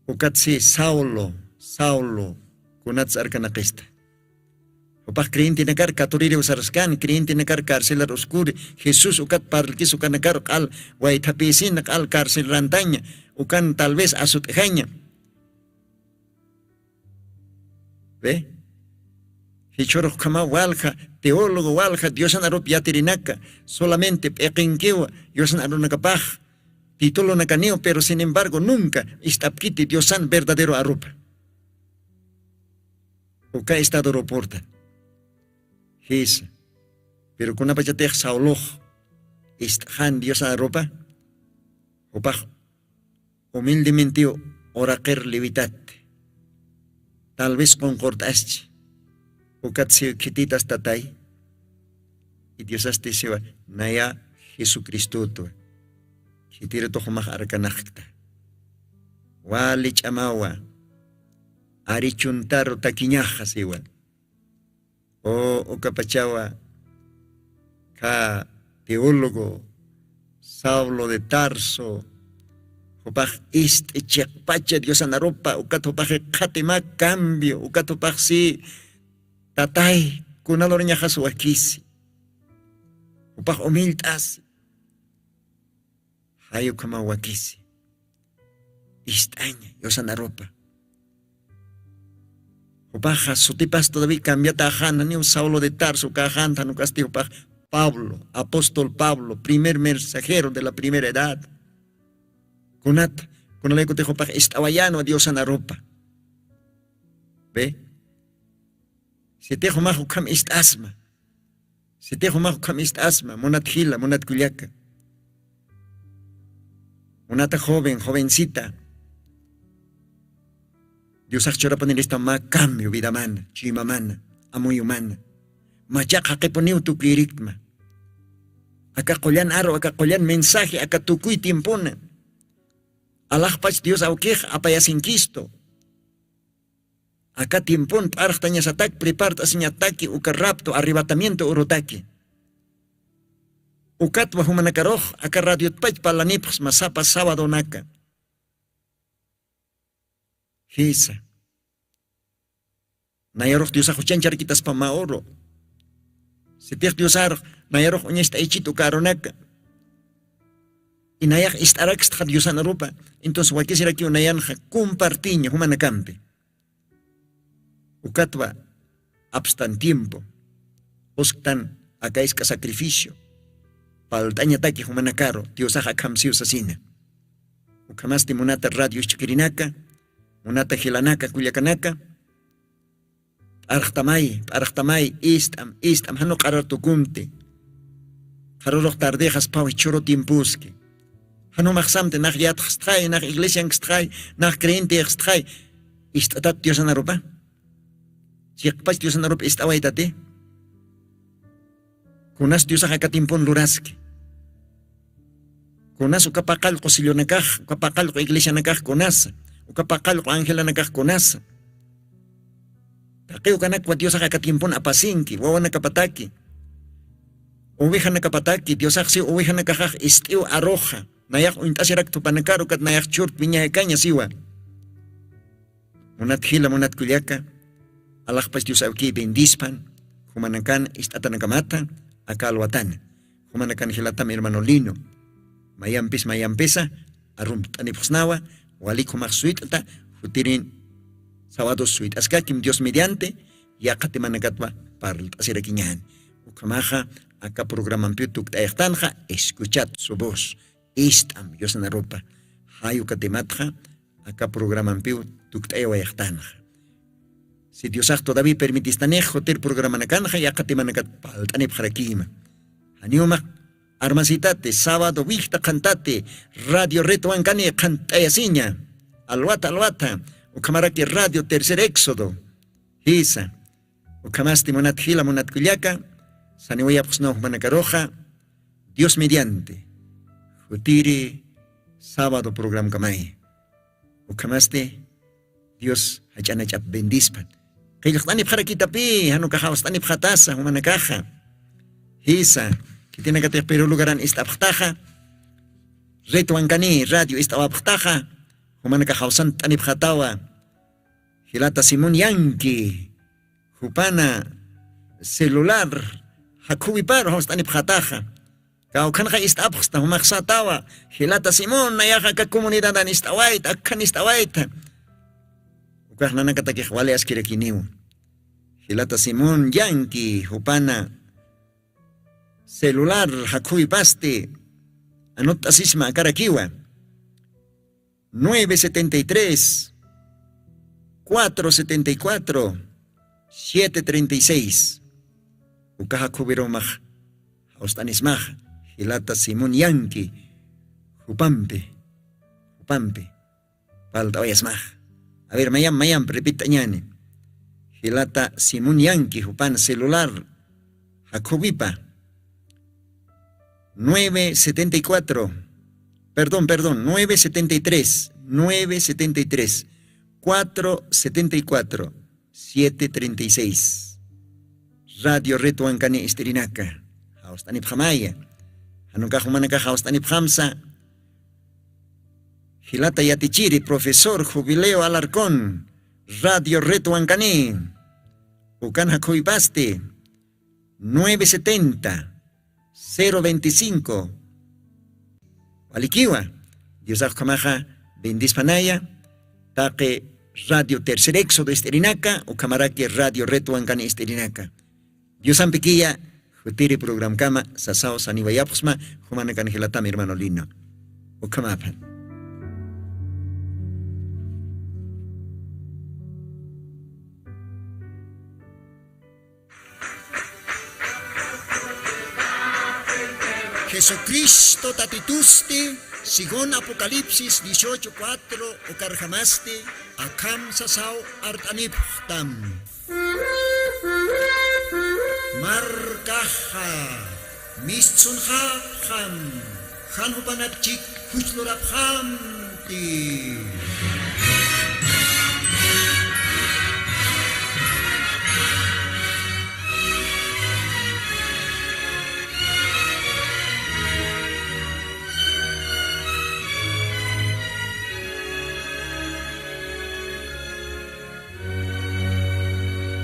Ukat si saulo saulo kunatsa arkanaqista. Jupax creyentenakar katuririw saraskan creyentenakar carcelar uskuri. Jesús ukat parlkis ukanakar q'al waythapïsina q'al carcelarantaña. Ukan tal vez asut'jaña. Be jichhurux ukhamaw walja teólogo walja diosan arup yatirinaka solamente p'iqinkiwa diosan arunakapax titulunakaniw pero sin embargo nunca ist'apkiti diosan verdadero arupa. Uka estado ruporta jisa. Pero kunapachatix saulux ist'xan diosan arupa jupax humildementew uraqir lewitatti. Tal vez qunqurt'aschi ukat siw khititas tatay. Y diosasti siwa naya jesucristotwa. Khitirutux jumax arkanaxkta. Wali ch'amawa. Ari chuntaru takiñaxa siwa. O ukapachawa kha teólogo Saulo de Tarso, jupax ist'i chiqpacha Diosan arupa, ukat jupax qhatima cambio, ukat jupax si tatay kunalurañaxas wakisi, jupax umillt'asi. Jay ukhama wakisi. Ist'aña Diosan arupa. Jupaxa sutipas todavía cambiataxan, janiw Saulo de Tarso kaxan, jan ukasti jupax Pablo, apóstol Pablo, primer mensajero de la primera edad. Kunat, kunalaykutix jupax ist'awayänwa Diosan arupa. Ve. Sitix jumax ukham ist'asma. Sitix jumax ukham ist'asma, munat jila, munat kullaka. Munata joven, jovencita. Diosax churapanirista mä cambio vidamana, chuymamana, amuyumana. Machaq jaqipuniw tukuyirikma. Aka qullan aru, aka qullan mensaje, aka tukuy tiempona. Alaxpach Dios awkix apayasinkista. Aka tiempon p'arxtañasatak prepart'asiñataki uka rapto arrebatamiento urutaki. Ukatwa jumanakarux aka radiotpach parlanipxsma sapa sabadonaka. Jisa. Nayarux Diosax juchañcharkitaspa mä uru. Sitix Diosarux nayarux uñacht'aychit uka arunaka. Inayax ist'arakstxa Diosan arupa. Entonces wakisirakiw nayanxa compartiña jumanakampi. Ukatwa apstan tiempo. Usktan aka isk'a sacrificio. Palt'añataki jumanakaru Diosax akhamsiw sasina. Ukhamasti munata radio isch'kirinaka, munata jilanaka kullakanaka. P'arxtamay, p'arxtamay, ist'am, ist'am, janu q'arar tukunti. Qharurux tardixas phawi chhuru tiempuski. Janu maxsamti nax yatxstxay, nax iglesiankstxay, nax creyentexstxay. Ist'atat Diosan arupa. Chiqpach Diosan arupa ist'awaytati. Kunas Diosax aka tiempon luraski. Kunas uka paqallqu sellonakax, uka paqallqu iglesianakax kunasa, uka paqallqu angelanakax kunasa. Taqi ukanakwa Diosax aka tiempon apasinki, wawanakapataki. Ovejanakapataki, Diosax siw ovejanakaxax ist'iw aruxa, nayax uñt'asirak thupanakaru kat nayax churp wiñayakaña siwa. Munat jila, munat kullaka, alaxpach Dios awkiy bendispan, jumanakan ist'atanakamata, aka alwatana. Jumanakan jilatam hermano Lino. Mayampis, mayampisa, arumt'anipxsnawa, walik jumax suyt'ta, jutirin sábados suyt'askakim Dios mediante, yaqatimanakatwa parlt'asirakiñäni. Ukhamaxa, aka programampiw tukt'ayxtanxa, escuchad su voz. Ist'am, Diosna rupa. Jay uka tematxa, aka programampiw tukt'ayawayaxtanxa. Si Diosax todavía permitistanix jutir programanakanxa, yaqatimanakat palt'anipxarakïma. Janiw max armasitati, sábado wijta qhantati, radio Red Wankani qhant'ayasiña. Alwata, alwata, ukhamaraki radio Tercer Éxodo. Jisa. Ukhamasti munat jila, munat kullaka, saniwayapxsnaw jumanakaruxa, Dios mediante, jutiri sábado programkamay. Ukhamasti, Dios jach'anach'ap bendispan. Qillqt'anipxarakitapï, jan ukax jawst'anipxatasa, jumanakaxa. Jisa, khitinakatix Perú lugaran ist'apxtaxa, Red Wankani radio ist'awapxtaxa, jumanakax jawsant'anipxatawa. Jilata Simón Yanqui, jupana celular jakhuwiparu jawst'anipxataxa. Kawkhanxa ist'apxsta, jumax satawa, jilata Simón, nayaxa aka comunidadan ist'awayta, akhan ist'awayta. Ukax nanakatakix wali askirakiniw. Jilata Simón Yanqui, jupana celular jakhuwipasti, anut'asisma akarakiwa. Nueve setenta y tres, cuatro setenta y cuatro, siete treinta y seis. Uka jakhuwirumax jawst'anismaxa, jilata Simón Yanqui, jupampi, jupampi, palt'awayasmaxa. A ver, mayam, mayam, repit'añäni. Jilata Simón Yanqui, jupan celular, jakhuwipa. Nueve setenta y cuatro, Perdón, perdón, nueve setenta y tres, nueve setenta y tres, cuatro setenta y cuatro, siete treinta y seis. Radio Retowankani ist'irinaka. Jawst'anipxamaya. Jan ukax jumanakax jawst'anipxamsa. Jilata yatichiri, profesor Jubileo Alarcón. Radio Retowankani. Ukan jakhuypasti. Nueve setenta, cero veinticinco. Walikiwa. Diosax ukhamaxa bendispanaya. Taqi Radio Tercer Éxodo ist'irinaka, ukhamaraki Radio Retowankani ist'irinaka. Diosampikiya, jutiri programkama, sasaw saniwayapxsma, jumanakan jilatam hermano Lino. Ukhamaphan. Jesucristo Tatitusti, según Apocalipsis dieciocho cuatro, ukarjamasti, akham sasaw art'anipxtam. Markaxa, mistsunxapxam, jan jupanakchik juchlurapxamti.